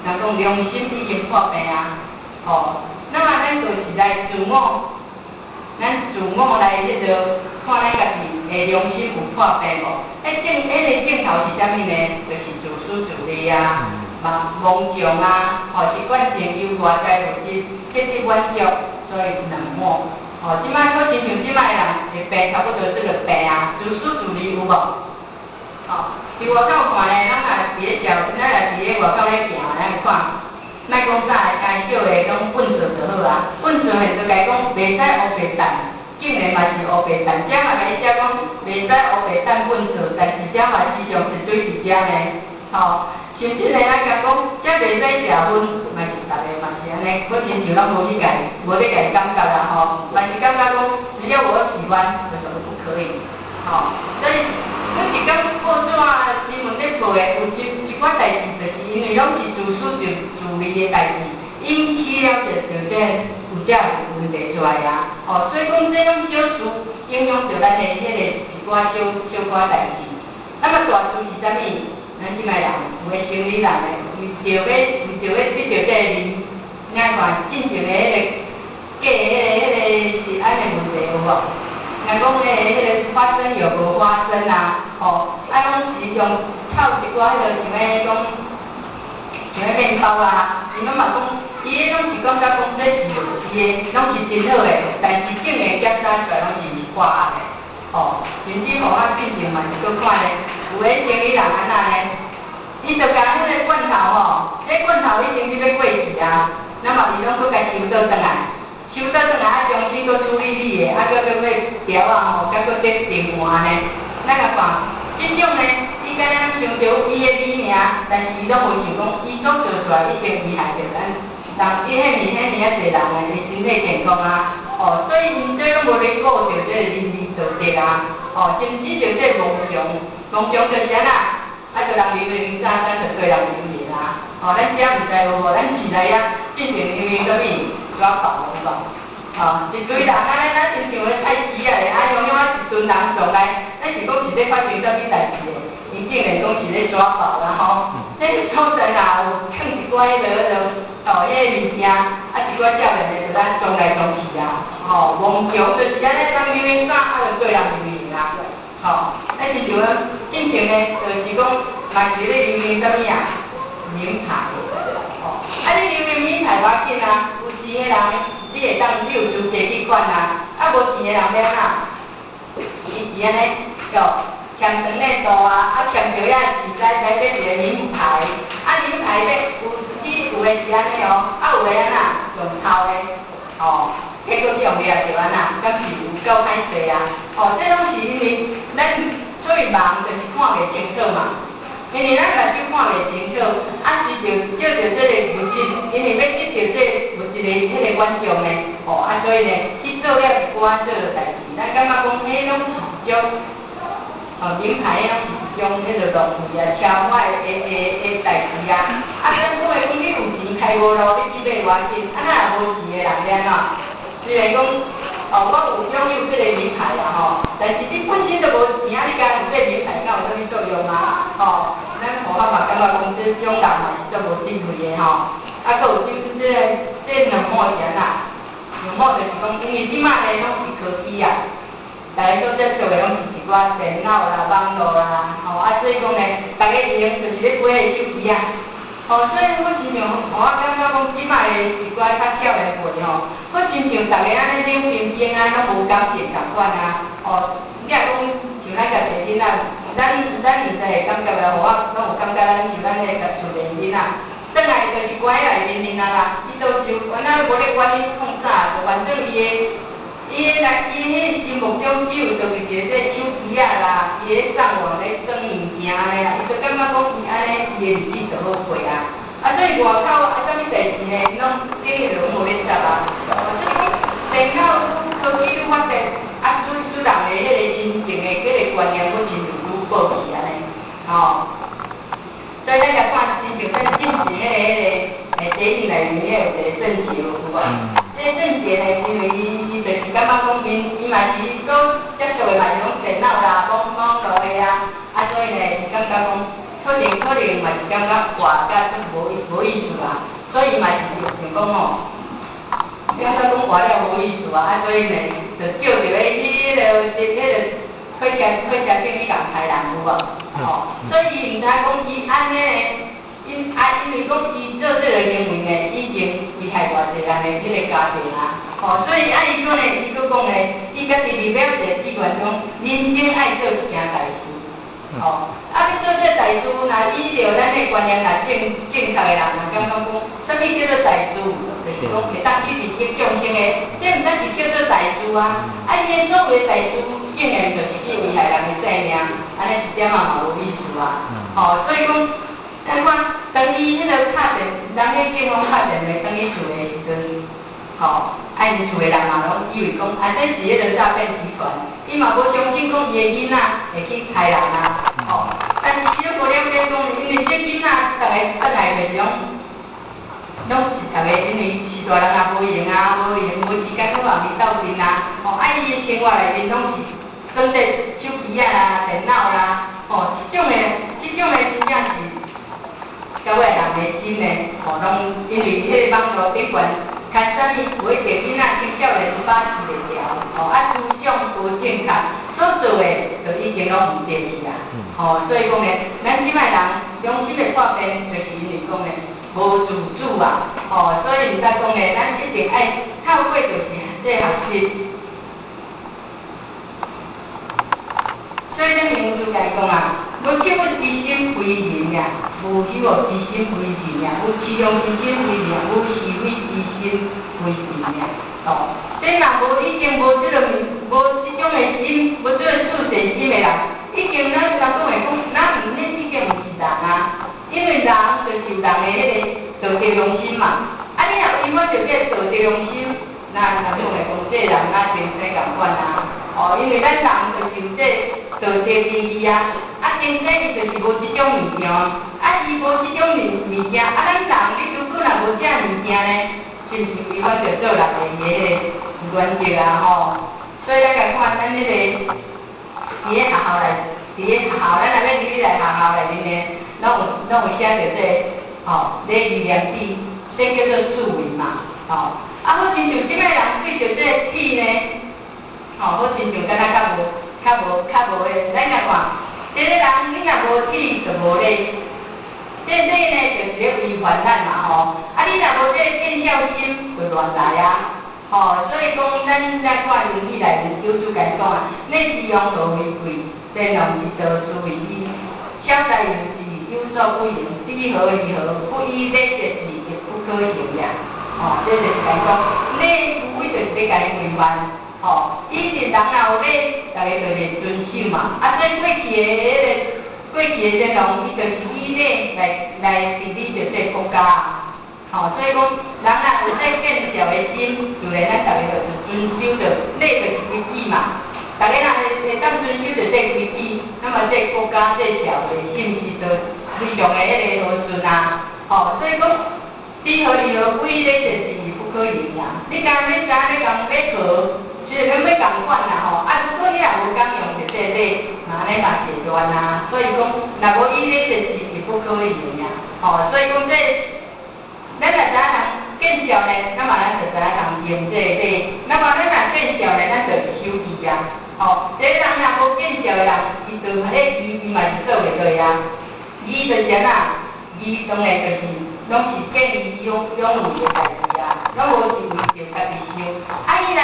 人講良心已經破病啊，吼。那麼咱就是來自我，咱自我來彼個看咱家己的良心有破病無？彼鏡，彼个鏡頭是啥物呢？就是自私自利啊，嘛妄想啊，吼，習慣性有外在物質，得得滿足，所以冷漠。吼，這擺好親像這擺人的病，差不多這個病啊，自私自利有無？吼，佇外口看咧，咱若佇咧社，咱若佇咧外口咧行，咱會看，莫講啥，敢叫的講糞掃就好啊，糞掃現就共伊講，袂使烏白擲。竟然嘛是烏白蛋，遮嘛共伊寫講袂使烏白蛋糞做，但是遮嘛時常一堆佇遮呢，吼。甚至呢，咱共講，遮袂使食薰，嘛是逐个嘛是按呢，我親像攏無去共，無咧共感覺啦吼，嘛是感覺講只要我喜歡，就什麼不可以，吼。所以每一工報紙啊、新聞咧報的有一寡代誌，就是因為攏是自私自自利的代誌，引起了就就這有這有問題出來啊，吼，所以講這種小事影響著咱的彼個一寡小小可代誌。那麼大事是啥物？咱這擺人有的生理人的，為著欲得著這個面，你愛看進前的彼個假彼個是按呢問題有無？若講彼個花生有無花生啊？吼，啊攏是用炒一寡彼個像咧講，像咧麵包啊，伊攏嘛講，伊彼攏是感覺講這是有機的，攏是真好的，但是種的檢查出來攏是化學的，吼，甚至予我進前嘛是閣看咧，有的生理人按怎呢？伊就共彼个罐頭吼，這罐頭已經就欲過期啊，那麼伊攏閣共收倒轉來，收倒轉來啊，重新閣處理你的，啊，閣閣欲調啊吼，閣閣咧調換呢。咱來看，這種呢，伊敢若想著伊的理爾，但是伊攏無想講，伊所做出來已經危害著咱人，伊彼爾彼爾仔濟人的身體健康啊，哦，所以𪜶這攏無咧顧著這個倫理道德啊，哦，甚至著這個妄想，妄想就是按怎？啊，就人流流啥，咱就對人流言啊，哦，咱遮毋知有無？咱市內啊，進前流行啥物？紙包有無？哦，一堆人按呢，咱親像咧菜市仔咧，啊，雄雄啊一群人上來，咱是講是咧發生啥物代誌的？伊竟然講是咧紙包啦吼！這所在若有囥一寡彼个彼个，哦，彼個物件，啊，一寡少年的就咱撞來撞去啊，吼，妄想就是按呢，人流言啥，啊，就對人流言啊，吼，啊，親像進前呢，就是講嘛是咧流行啥物啊？名牌，吼，啊，你流行名牌無要緊啊，有錢的人你會當你有資格去管啊，啊，無錢的人欲按怎？伊是按呢，哦，嫌長的路啊，啊，嫌著遐實在才買一個名牌，啊，名牌買有你有的是按呢哦，啊，有的按怎用偷的，吼，結果去予掠著按怎，敢是有夠歹勢啊？吼，這攏是因為咱出去盲就是看袂清楚嘛，因為咱目睭看袂清楚，啊，隨著借著這個物質，因為欲得著這個物質的彼個滿足呢，吼，啊，所以呢，去做了一寡這個代誌，咱感覺講彼攏是一種，哦，名牌彼攏是一種彼個浪費啊、奢華的代誌啊。啊，咱講的講你有錢開五路，你去買偌緊，啊，若無錢的人欲按怎？雖然講，哦，我有擁有這個名牌啦吼，但是你本身就無錢啊，你敢有這個名牌，敢有啥物作用啊？吼，咱互我嘛感覺講這種人嘛是足無智慧的吼。啊，閣有這兩毛是按怎？兩毛就是講，因為這擺呢攏是科技啊，逐家所接觸的攏是一寡電腦啦、網路啦，吼，啊，所以講呢，逐家用就是咧背的手機啊。吼，所以我親像，我感覺講這擺的一寡較少年輩吼，我親像逐家按呢冷冰冰啊，攏無感情仝款啊。吼，你若講像咱家己囡仔，咱毋知會感覺啦，予我攏有感覺，咱像咱彼個厝內囡仔，轉來就是關佇內面面啊啦，伊都就原來無咧管你創啥，就反正伊的彼心目中只有就是一個這手機仔啦，伊咧上網咧耍物件咧啊，伊就感覺講伊按呢，伊的日子就好過啊。啊，所以外口啊，啥物代誌呢，攏等於就攏無咧接啊。所以講電腦科技愈發達，啊，使人的彼個人情的彼個觀念，閣親像愈薄去按呢，吼。所以咱來看，親像咱進前彼個電影內面彼有一個鄭捷有無？這個鄭捷呢，因為伊就是感覺講，伊嘛是所接觸的嘛是攏電腦啦、網路的啊，啊，所以呢，伊感覺講，可能嘛是感覺活甲足無意思啊，所以嘛是想講吼，感覺講活了無意思啊，啊，所以呢，就叫著彼個火車頂去共刣人有無？吼，所以伊毋知講伊按呢，因啊，因為講伊做這個行為呢，已經危害偌濟人的彼個家庭啊，吼，所以啊，伊講呢，伊閣講呢，伊家己立了一個志願講，人生愛做一件代誌，吼，啊，欲做這代誌，若依著咱的觀念，若正確的人，若感覺講，啥物叫做代誌？就是講會當去利益眾生的，這毋知咱是叫做大事啊，啊伊的所谓的大事，竟然就是去危害人的性命，按呢一点仔嘛无意思啊。吼，所以讲，咱看當伊彼个敲電，人彼警方敲電話轉去厝的時陣，吼，啊𪜶厝的人嘛攏以為講，啊這是彼个詐騙集團，伊嘛無相信講伊的囡仔會去害人啊，吼。但是伊都無了解講，因為這囡仔逐个轉來就是講，攏是逐个因為是大人也無閒啊，無閒無時間去予伊鬥陣啊，吼，啊伊的生活內面攏是裝佇手機仔啦、電腦啦，吼，這種的真正是到尾人的心呢，吼，攏因為彼个網路頂懸，較啥物無一定囡仔青少年把持袂牢，吼，啊思想無正確，所做的就已經攏毋對去啊，吼，所以講呢，咱這擺人良心的破病，就是因為講呢無自主啊，吼，所以毋知講呢，咱一定愛透過就是這學習。所以咱明主來講啊，無切勿之心非仁呀，無羞惡之心非仁呀，無恃良之心非仁，無是非之心非仁呀。哦，這若無已經無這個無這種的心，無這個處世心的人，已經咱人講的講，咱毋免已經毋是人啊，因為人就是有人的彼個道德良心嘛。啊，你若違反著這個道德良心，那人講的講，這個人若精神仝款啊。哦，因為咱人就是有這道德仁義啊，啊，精神伊就是無這種物件，啊，伊無這種物件，啊，咱人你如果若無這物件呢，是毋是違反著做人的伊彼個原則啊？吼，所以咱共看咱彼個佇咧學校內，佇咧學校，咱若欲入去來學校內面呢，攏有寫著這個，吼，禮義廉恥，這叫做四維嘛，吼，啊，好親像這擺人對著這個恥呢，吼，好親像敢若較無彼，咱來看，這個人你若無恥就無禮，這禮呢就是咧規範咱嘛吼，啊你若無這個見孝心就亂來啊，吼，所以講咱來看論語內面有主共講啊，內之用和為貴，天王之道斯為義，小在有志，有所不迎，知何以何，不以禮節事，亦不可行也。吼，這就是共講，禮無非就是欲共伊規範。吼，以前人若有禮，逐个就會遵守嘛。啊，所以過去的彼個過去的先王，伊就是以禮來治理著這個國家。吼，所以講，人若有這見笑的心，自然咱逐个就是遵守著禮，就是規矩嘛。逐个若會當遵守著這規矩，那麼這個國家、這個社會是毋是就非常的彼個和順啊？吼，所以講，知何以何，不以禮節事，不可行啊。你敢欲知影欲共欲和？是咱欲仝款啦吼，啊，如果你若無共用著這禮，嘛按呢嘛是會亂啊。所以講，若無以禮節事是不可行啊。吼，所以講這，咱若知影人見笑呢，那麼咱就知影人用這个禮。那麼咱若見笑呢，咱就是守義啊。吼，這個人若無見笑的人，伊做彼義，伊嘛是做袂落啊。義就是按怎？義當然就是攏是見義勇為的代誌啊，攏無是為著家己想。啊，伊若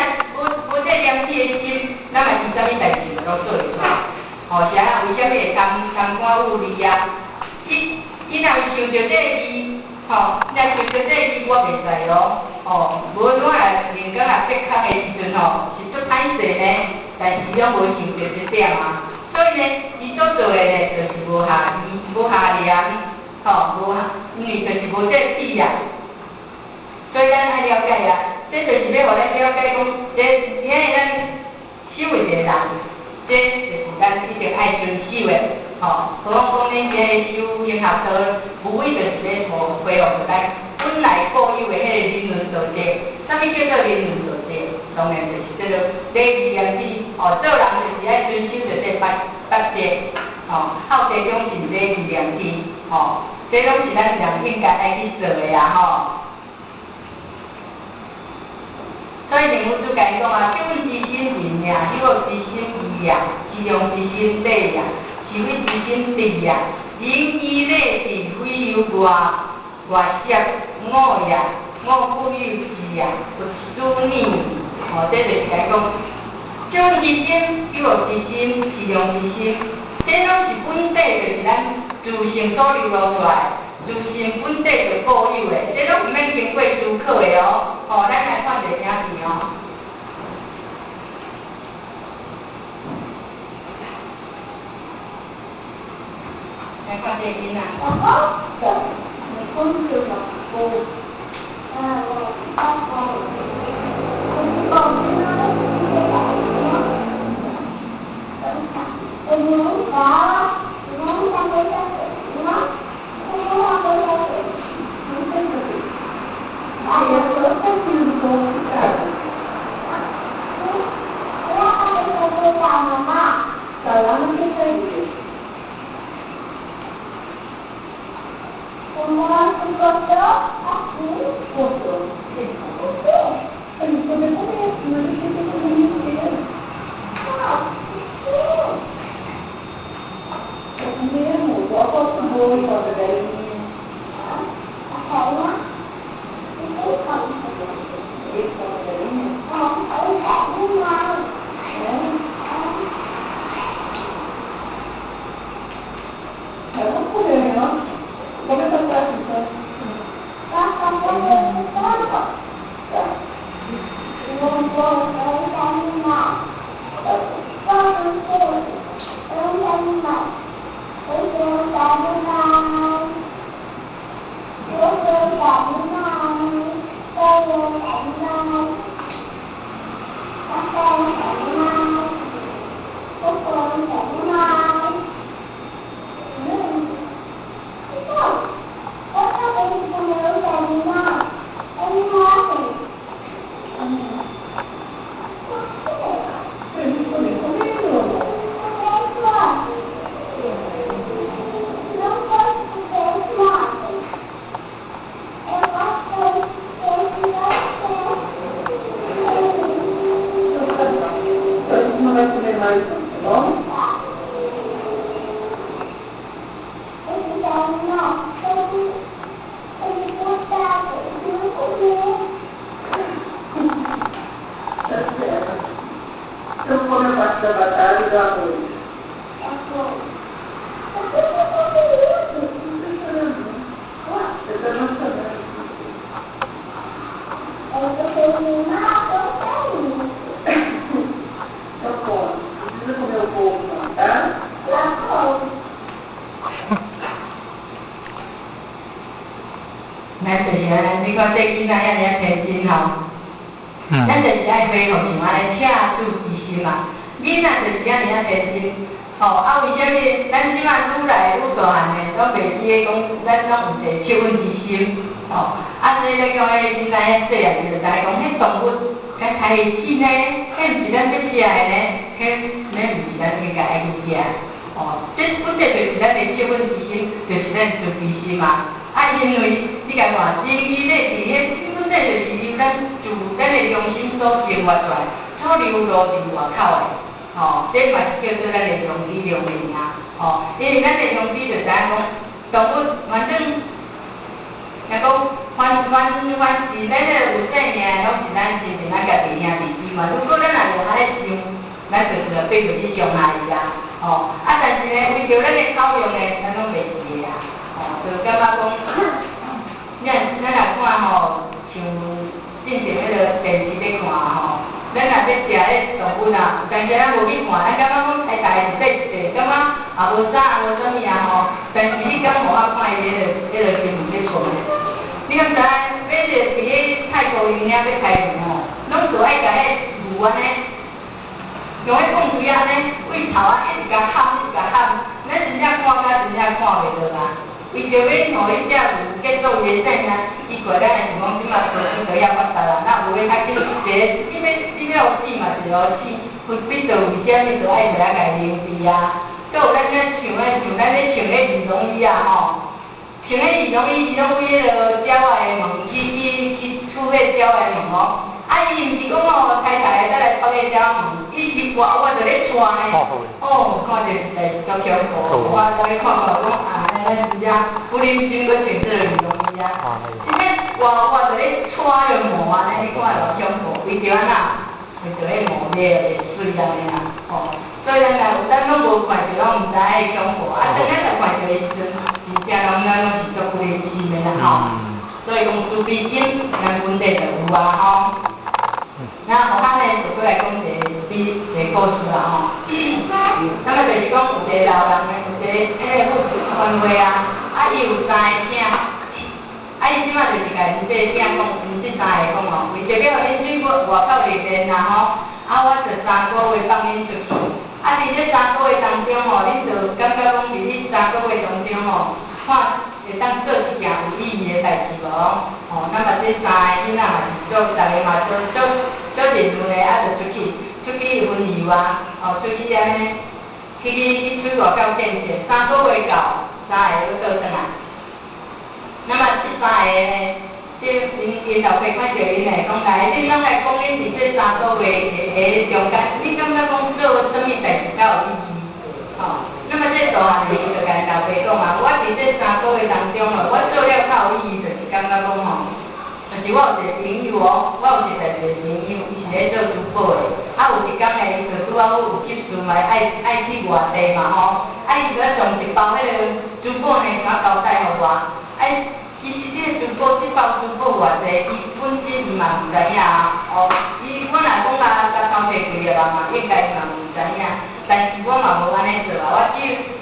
無這廉恥的心，咱嘛是啥物代誌就攏做會出來。吼，是按怎？為啥物會貪官污吏啊？伊若有想著這個義，吼，若想著這個義，我袂使哦，吼，無我若連工若逼空的時陣吼，是足歹勢呢。但是伊攏無想著這點啊，所以呢，伊所做的呢，就是無下義、無下廉，吼，無下，因為就是無這個恥啊。所以咱愛了解啊，這就是欲予咱了解講，這今仔日咱守一個人，這就是咱一定愛遵守的，吼。何況講恁今仔日修行學道，無非就是欲恢復咱本來固有的彼個人倫道德。啥物叫做人倫道德？當然就是這個禮義廉恥，哦，做人就是愛遵守著這八八節，吼，孝悌忠信禮義廉恥，吼，這攏是咱人應該愛去做的啊，吼。所以林老師共伊講啊，孝之心仁呀，羞惡之心義呀，知良之心禮呀，是非之心智呀，仁義禮智非由外外攝五呀，五不有之呀，不思議。吼，這就是共伊講，孝之心、羞惡之心、知良之心，這攏是本底就是咱自性所流露出來。自性本底就固有的，這攏毋免經過思考的哦。吼，咱來看一下影片哦。來看這個囡仔。咱就是按呢，你看這囡仔遐爾仔天真吼，咱就是愛恢復像按呢赤子之心嘛。囡仔就是遐爾仔天真，吼啊！為啥物咱這馬愈來愈大漢的，攏袂記得講，咱攏有一個赤子之心，吼啊！所以咱講彼个囡仔遐細漢時就知影講，彼動物較開始呢，彼毋是咱欲食的呢，彼彼毋是咱應該愛去食，吼，這本底就是咱的赤子之心，就是咱慈悲心嘛。啊，因為你共看，真理咧佇彼本底就是由咱自咱的良心所生活出來，所流露佇外口的，吼，這嘛是叫做咱的良知良明啊，吼，因為咱的良知就知影講，動物反正，若講凡凡凡是咱個有生命的，攏是咱親像咱家己兄弟姊妹。如果咱若用按呢想，咱就是變做去傷害伊啊，吼，啊，但是呢，為著咱的口欲呢，咱攏袂記啊。吼，就感覺講，咱咱若看吼，像進前彼個電視咧看吼，咱若欲食彼動物啊，但是咱無去看，咱感覺講開台是細一塊，感覺也無啥無啥物啊吼，但是你敢無法看伊彼個新聞咧講？你敢知影？欲個佇咧泰國因遐欲開牛吼，攏著愛共彼牛按呢，用彼棒槌按呢，對頭啊一直共砍，一直共砍，咱真正看甲真正看袂落啊！為著欲予彼隻牛結束伊的生命，奇怪，咱會想講這馬科技都遐發達啦，哪有欲較緊？一个你欲你欲予死嘛是予死，非必著為啥物著愛佇遐共伊凌遲啊？閣有咱咧像咧像咱咧穿彼羽絨衣啊吼，穿彼羽絨衣，伊攏對彼个鳥仔的毛去去去取彼鳥仔的毛哦。啊，伊毋是講哦，開台再來脫彼鳥毛，伊是活活就咧跙呢。哦，看著實在是足恐怖，我昨日看看講啊，咱真正不忍心閣穿這個羽絨衣啊。真正活活就咧跙彼个毛按呢，你看偌恐怖，為著按怎？為著彼毛咧會媠按呢啦，吼。所以咱若咱攏無看著，攏毋知彼恐怖。啊，當咱若看著的時陣，真正攏咱攏是足不忍心的啦，吼。所以講慈悲心，咱本底就有啊，吼。那後仔呢，就閣來講一個比一个故事啦吼。那麼就是講有一個老人呢，有一个彼个婦傳話啊，啊伊有三个囝，啊伊這擺就是共𪜶這个囝講，𪜶這三个講吼，為著欲予恁對外外口歷練啦吼，啊我就三個月放恁出去，啊佇這三個月當中吼，恁就感覺講佇這三個月當中吼，看會當做一件有意義的代誌無？吼，那麼這三个囡仔嘛是做，逐个嘛做做做認真的，啊就出去，出去雲遊啊，吼，出去按呢，去去去出外口見識，三個月到，三个閣倒轉來。那麼這三个呢，這𪜶𪜶老爸看著𪜶呢，講來，恁攏來講恁佇這三個月的中間，你感覺講做啥物代誌較有意義？吼，那麼這大漢的伊就共𪜶老爸講啊，我佇這三個月當中哦，我做了較有意義，就是感覺講吼，就是我有一個朋友哦，我有一個一個朋友，伊是咧做珠寶的，啊有一工呢，伊就拄仔好有急事嘛，愛愛去外地嘛吼，啊伊就將一包彼个珠寶呢，共交代予我，啊其實這个珠寶，這包珠寶偌濟，伊本身伊嘛毋知影啊，哦，伊我若講啊，共偷摕幾粒啊嘛，應該伊嘛毋知影，但是我嘛無按呢做啊，我只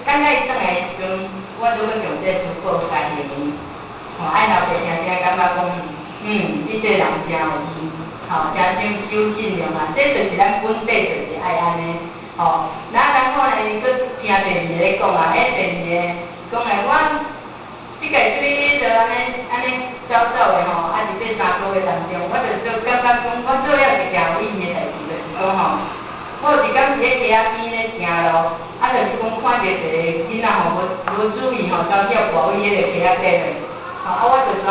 感覺伊轉來的時陣，我拄閣將這個珠寶共還伊，吼，啊𪜶老爸聽聽感覺講，嗯，你這个人誠有義，吼，誠守守信用啊，這就是咱本地就是愛按呢，吼，那然後呢，伊閣聽第二个咧講啊，彼第二个講來我。這個對就按呢按呢走走的吼，啊佇這三個月當中，我就做感覺講，我做了一件有意義的代誌，就是講吼，我有一工佇咧街仔邊咧行路，啊，就是講看著一個囡仔吼，無無注意吼，走去予跋去彼个溪仔底落，吼，啊，我就怎，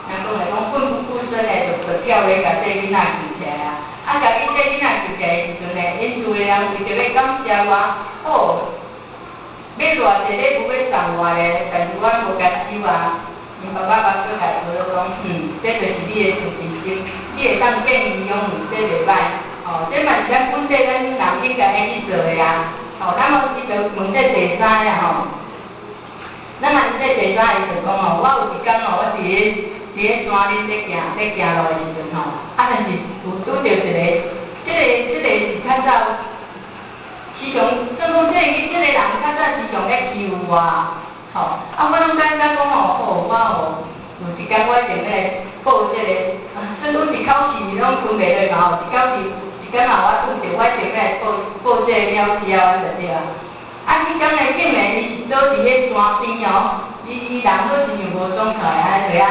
人講來講奮不顧身的，就就跳落共這个囡仔救起來啊！啊，共伊這个囡仔救起來的時陣呢，𪜶厝的人為著欲感謝我，哦。欲偌濟禮物欲送我咧，但是我無共收啊。𪜶爸爸媽閣共伊講，嗯，這就是你的慈悲心，你會當見義勇為，這袂歹。吼，這嘛是咱本地咱人應該愛去做的啊。吼，那麼伊就問這第三个吼，那麼這第三个伊就講吼，我有一工吼，我佇咧佇咧山裡咧行咧行路的時陣吼，啊，但是有拄著一個，這个這个是較早。時常，算講這個這個人較早時常咧欺負我，吼，啊，我攏感覺講吼，哦，我哦，有一工我一定欲來報這個，算講一口氣攏睏袂落嘛吼，一口氣一工仔我拄著，我一定欲來報報這個了之後，就對啊。啊，彼工呢，竟然伊是倒佇咧山邊哦，伊伊人好親像無爽快啊，就遐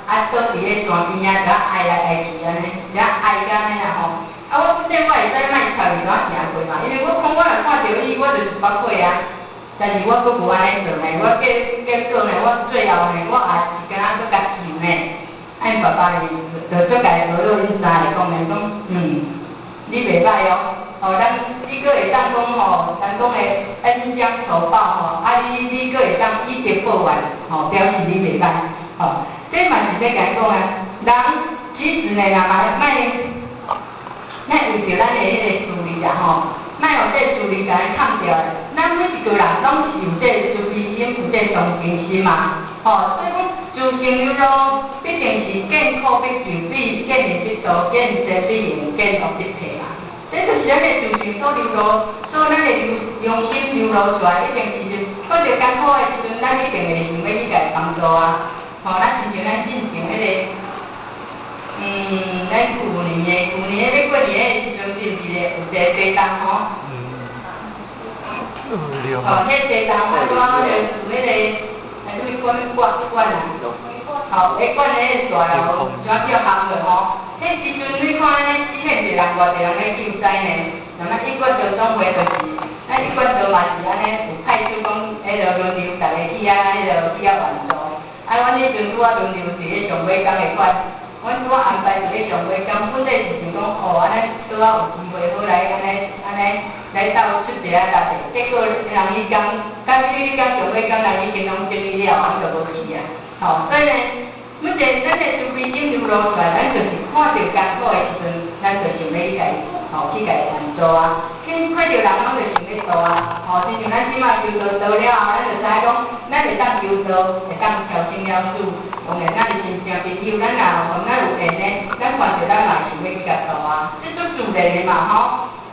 啊倒佇咧山邊仔，就哀來哀去按呢，就哀甲按呢啦吼。啊，我本身我會使莫插伊，怎行過嘛？因為我講我若看著伊，我就是縛過啊。但是我閣無按呢做呢，我結結果呢，我最後呢，我也是敢若閣共救呢。啊，𪜶爸爸呢，就足共伊學落𪜶三个講呢，講嗯，你袂歹哦，吼，咱你閣會當講吼，咱講的恩將仇報吼，啊你你閣會當以德報怨，吼，表示你袂歹，吼，這嘛是欲共伊講啊，人其實呢，若嘛莫。莫為著咱的彼个私利啦吼，莫予這個私利共咱崁著。咱每一個人攏是有這個慈悲心，有這個同情心嘛，吼。所以講，慈心流露必定是見苦必求彼，見義必助，見善必應，見惡必退啊。這就是咱的慈心所流露，所以咱的良良心流露出來，一定是看著艱苦的時陣，咱一定會想欲去共伊幫助啊。吼，咱親像咱進前彼個。嗯，咱舊年的舊年咧過年的時陣，是毋是咧有一個地動吼？嗯。哦，彼地動啊，拄仔好就有彼个，啊，啥物館館館啊？吼，彼館彼个大樓，怎叫夯落吼？彼時陣你看呢，真濟濟人偌濟人咧救災呢？那咱一貫道總會就是，咱一貫道嘛是按呢，有派出講，彼个輪流逐个去遐，彼个去遐援助。啊，阮彼陣拄仔輪流佇咧上尾工的款。阮拄仔安排佇咧上尾工，本底是想講，哦，按呢拄仔有機會好來按呢按呢來鬥出一下力的，結果人伊工，到彼工上尾工人已經攏整理了，阮就無去啊。吼，所以呢，每一個咱的慈悲心流露出來，咱就是看著艱苦的時陣，咱就想欲去共吼去共伊援助啊。見看著人攏就想欲助啊。吼，親像咱這馬求道道了後，咱就知影講，咱會當求道，會當調整了事。當然，咱是親情朋友，咱若有咱有緣的，咱看著咱嘛想欲去共助啊，這足自然的嘛吼。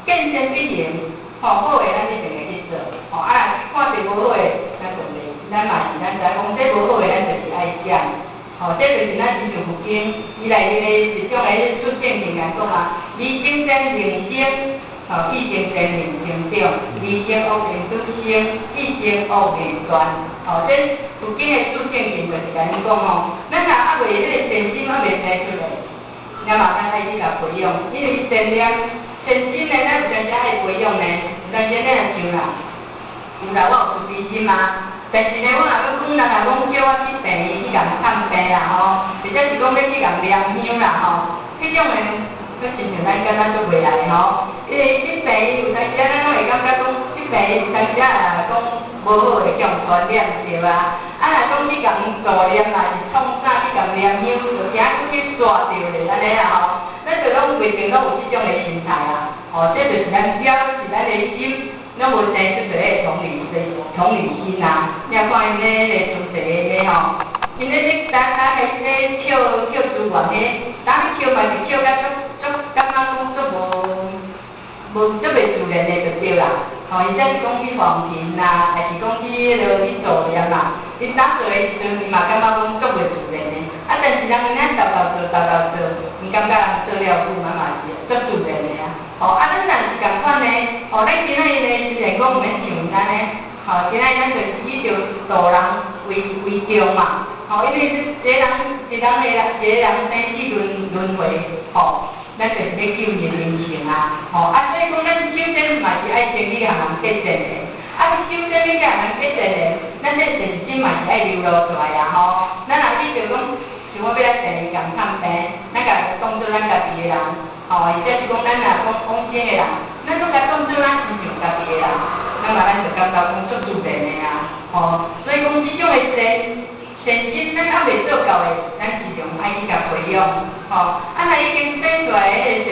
見善必行，吼，好的咱一定會去做，吼，啊，若看著無好的，咱就袂，咱嘛是咱知影講這無好的，咱就是愛減，吼，這就是咱親像佛經，伊內面的一種的出現經驗講啊，離生善能生，吼，欲生善能成長，離生惡能轉生，欲生惡能斷，吼，這佛經的出現經就是共咱講吼，咱若猶未彼個善心猶未生出來，咱嘛咱愛去共培養，因為善念、善心呢，咱有當時愛培養呢，有當時咱若想啦，有啦，我有慈悲心啊，但是呢，我若欲講，人若講叫我去病院去共探病啦吼，或者是講欲去共念香啦吼，彼種的，閣親像咱感覺足袂愛吼，因為去病院有當時咱攏會感覺講，去病院有當時啊講無好會予人傳染著啊，啊若講去共助念啊，是創啥去共念香，就驚去煞著咧按呢啦吼，咱就攏袂定攏有這種的心態啊，吼，這就是咱表示咱的心攏無生出一个同理心，同理心啊，你看𪜶咧個主持咧吼，𪜶咧咧打打咧咧捡捡資源咧，打咧捡嘛是捡甲足足感覺講足無無足袂自然的就對啦。吼，伊則是講去訪貧啦，還是講去彼落去助念啦，伊打做的時陣，伊嘛感覺講足袂自然的。啊，但是人𪜶遐沓沓做，沓沓做，伊感覺人做了久嘛嘛是足自然的啊。吼，啊，咱若是仝款呢，吼，咱今仔日呢雖然講毋免像𪜶按呢，吼，今仔日咱就是以著度人為為重嘛，吼，因為這個人一人的一個人生死輪輪迴，吼，咱就是欲救伊的人生啊，吼，啊，所以講咱首先嘛是愛先去共人結善緣，啊，首先欲共人結善緣，咱這善心嘛是愛流露出來啊，吼，咱若以著講，像我欲來病院共探病，咱共當做咱家己的人，吼，或者是講咱若講往生的人，咱攏共當做咱親像家己的人，那麼咱就感覺講足自然的啊，吼，所以講這種的善善心，咱猶未做到的，咱時常愛去共培養，吼，啊，若已經生出來彼個善